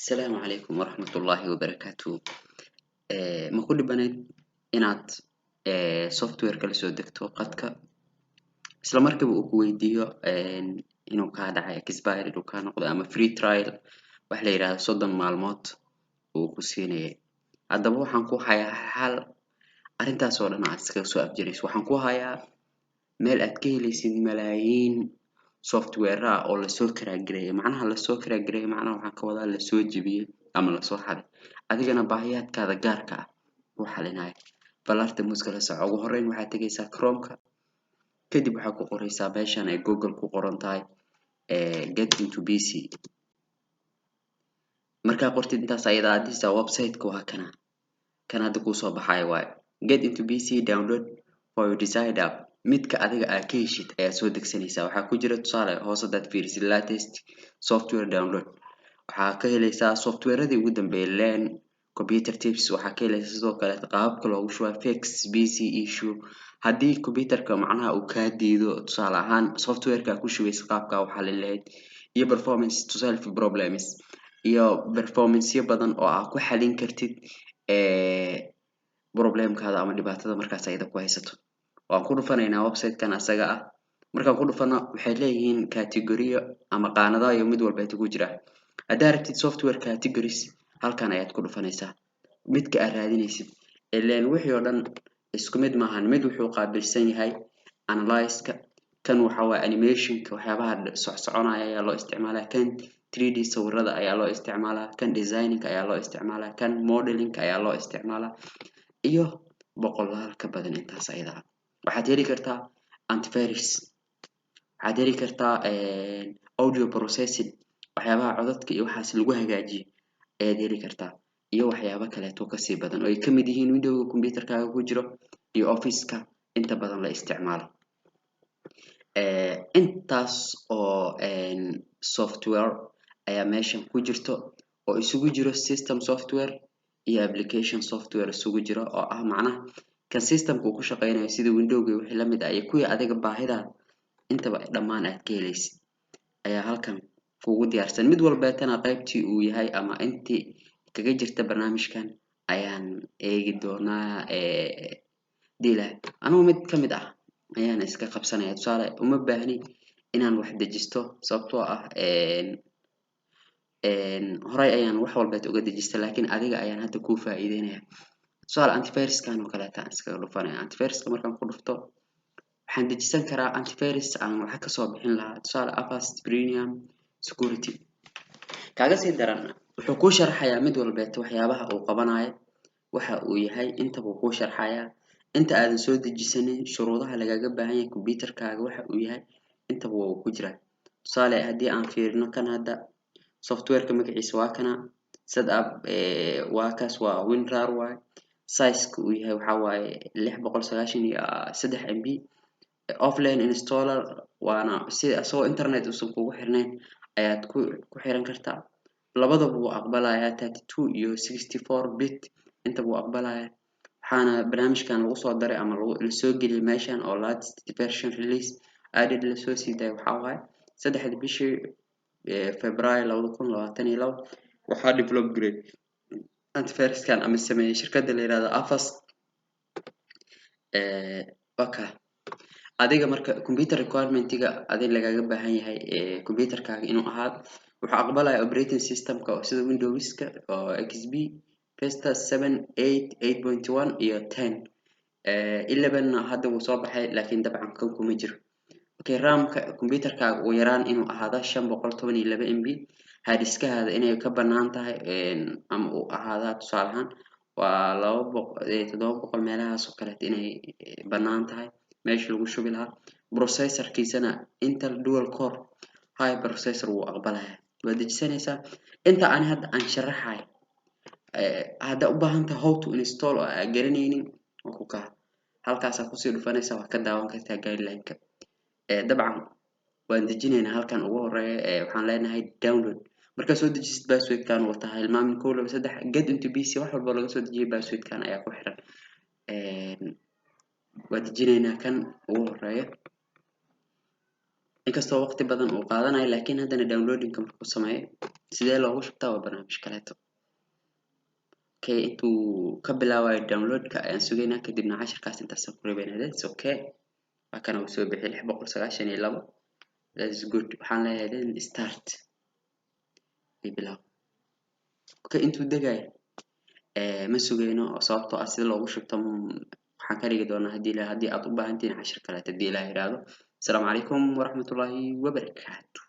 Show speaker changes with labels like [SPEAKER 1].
[SPEAKER 1] Asalaamu calaykum waraxmatullaahi wabarakaatuh. Ma ku dhibanayd inaad software kala soo degto qadka, isla markiiba uu ku weydiiyo inuu kaa dhacay, expired uu kaa noqday, ama free trial wax la yidhaahdo 30 maalmood uu ku siinayay? Haddaba waxaan ku hayaa xal arrintaas oo dhan aad iskaga soo afjarayso. Waxaan ku hayaa meel aad ka helaysid malaayiin software ah oo lasoo crack gareeyay. Macnaha lasoo crack gareeyay, macnaha waxaan ka wadaa lasoo jebiyey ama lasoo xaday, adigana baahiyaadkaada gaarka ah ku xalinaya. Balarta muuska la soco. Ugu horreyn waxaad tegaysaa Chrome-ka, kadib waxaad ku qoraysaa meeshan ay Google ku qoran tahay "Get Into PC". Markaa qortid intaas ayada adisa, website-ka waa kana, kan hadda kuusoo baxayo waaye, Get Into PC, download for your desired app. Midka adiga aad ka heshid ayaad soo degsanaysaa. Waxaa ku jira, tusaale, hoos hadaad fiirisid, latest software download. Waxaa ka helaysaa softwareadii ugu dambeeyay, learn computer tips. Waxaa ka helaysaa sidoo kale qaababka loogu shuba, fix PC issue, haddii computerka macnaha uu kaa diido, tusaale ahaan softwareka aad ku shubaysa qaabka u xalin lahayd, iyo performance to solve problems, iyo performanceyo badan oo aad ku xalin kartid problemkaada ama dhibaatada markaas ayada ku haysato. Waan ku dhufanaynaa website-kan asaga ah. Markaan ku dhufano, waxay leeyihiin categoriyo ama qaanado iyo mid walba ku jira. Haddaa rabtid software categories, halkan ayaad ku dhufanaysaa midka aad raadinaysid. Ileen wixii oo dhan isku mid maahan. Mid wuxuu qaabilsan yahay analyze-ka, kan waxa waaye animationka, waxyaabaha socsoconaya ayaa loo isticmaalaa, kan 3D sawirada ayaa loo isticmaalaa, kan designing ayaa loo isticmaalaa, kan modeling ayaa loo isticmaalaa, iyo boqolaal ka badan intaas ayada ah. Waxaad heli kartaa antivirus, waxaad heli kartaa audio processing, waxyaabaha codadka iyo waxaas lagu hagaajiyo ayaad heli kartaa, iyo waxyaabo kaleeto kasii badan oo ay kamid yihiin Windowga computerkaaga ku jiro iyo Officeka inta badan la isticmaalo. Intaas oo software ayaa meeshan ku jirto oo isugu jiro system software iyo application software isugu jiro, oo ah macnaha kan systemka uu ku shaqeynayo, sida Windowga iyo wixii lamid ah, iyo kuwii adiga baahida intaba dhammaan aad ka heleysid ayaa halkan kugu diyaarsan. Mid walbeetana qaybtii uu yahay ama intii kaga jirta barnaamijkan ayaan eegi doonaa. Dila anugu mid kamid ah ayaan iska qabsanaya. Tusaale, uma baahni inaan wax dejisto, sababtoo ah horay ayaan wax walbeet uga dejista, laakiin adiga ayaan hadda kuu faa'iideynaya. Tusaale, antiviruskan oo kaleeta aan iskaga dhufanaya. Antiviruska markaan ku dhufto, waxaan dejisan karaa antivirus aan lacag kasoo bixin lahaa, tusaale Avast Premium Security. Kaaga sii daran, wuxuu kuu sharxayaa mid walbeeto waxyaabaha uu qabanayo, waxa uu yahay, intaba uu kuu sharxayaa. Inta aadan soo dejisanin, shuruudaha lagaga baahan yahay, computerkaaga waxa uu yahay, intaba waa uu ku jiraa. Tusaale, haddii aan fiirino kan hadda, softwareka magaciisa waa kana, setup waa kaas, waa WinRAR waaye. Sizeka uu yahay waxaa waaye 693 MB. Offline installer, waana si asagoo internet uusan kugu xirnayn ayaad ku xiran kartaa. Labadaba wuu aqbalayaa, 32 iyo 64 bit intaba wuu aqbalayaa. Waxaana barnaamijkan lagu soo daray ama lasoo geliyay meeshan oo latest version release added lasoo sii daayay waxaa waaye 3-da bishii February 2022. Waxaa develop gareey antiviruskan ama sameeyey shirkadda la yihahdo Avast. Waka adiga marka computer requirementiga adiga lagaga baahan yahay computerkaaga inuu ahaado, wuxuu aqbalaya operating systemka oo sida Windowska oo XP, Vista, 7, 8, 8.1 iyo 10. 11 hadda wuu soo baxay, laakiin dabcan kan kuma jiro. Okay, RAM-ka computerkaaga ugu yaraan inuu ahaado 512 MB. Hard diskahaada inay ka banaan tahay ama uu ahaadaa, tusaale ahaan, waa 200, 700 meelahaas oo kaleeto inay banaan tahay meesha lagu shubi lahaa. Processorkiisana Intel dual core high processor wuu aqbalaya. Waad dejisanaysaa. Inta ani hadda aan sharaxayo, haddaa u baahan tahay how to install oo aa garanaynin, waa ku kaa halkaasaa kusii dhufanaysaa, waa ka daawan kartaa guideline-ka. Dabcan waan dejinaynaa. Halkan ugu horeeya waxaan leenahay download. Markaad soo dejisid, passwordkan wataa, hilmaamin, 1 2 3. Get Into PC wax walba laga soo dejiyay passwordkan ayaa ku xiran. Waa dejinaynaa kan ugu horeeya. Inkastoo waqti badan uu qaadanayo, laakiin haddana downloadingka markuu sameeyo, sidee loogu shubtaa waa barnaamij kaleeto. Okay, intuu ka bilaabayo downloadka ayaan sugaynaa, kadibna cashirkaas intaasaan ku reebaynaa. That's okay. Waa kana, uu soo bixiyay 692. That's good. Waxaan leeyahay then start iyo bilaab. Okay, intuu degayo ma sugayno, sababtoo ah sida loogu shubto waxaan ka dhigi doonaa haddii aad u baahan tihiin cashir kaleeto, haddii Ilaah yiraahdo. Asalaamu calaykum waraxmatullaahi wabarakaatu.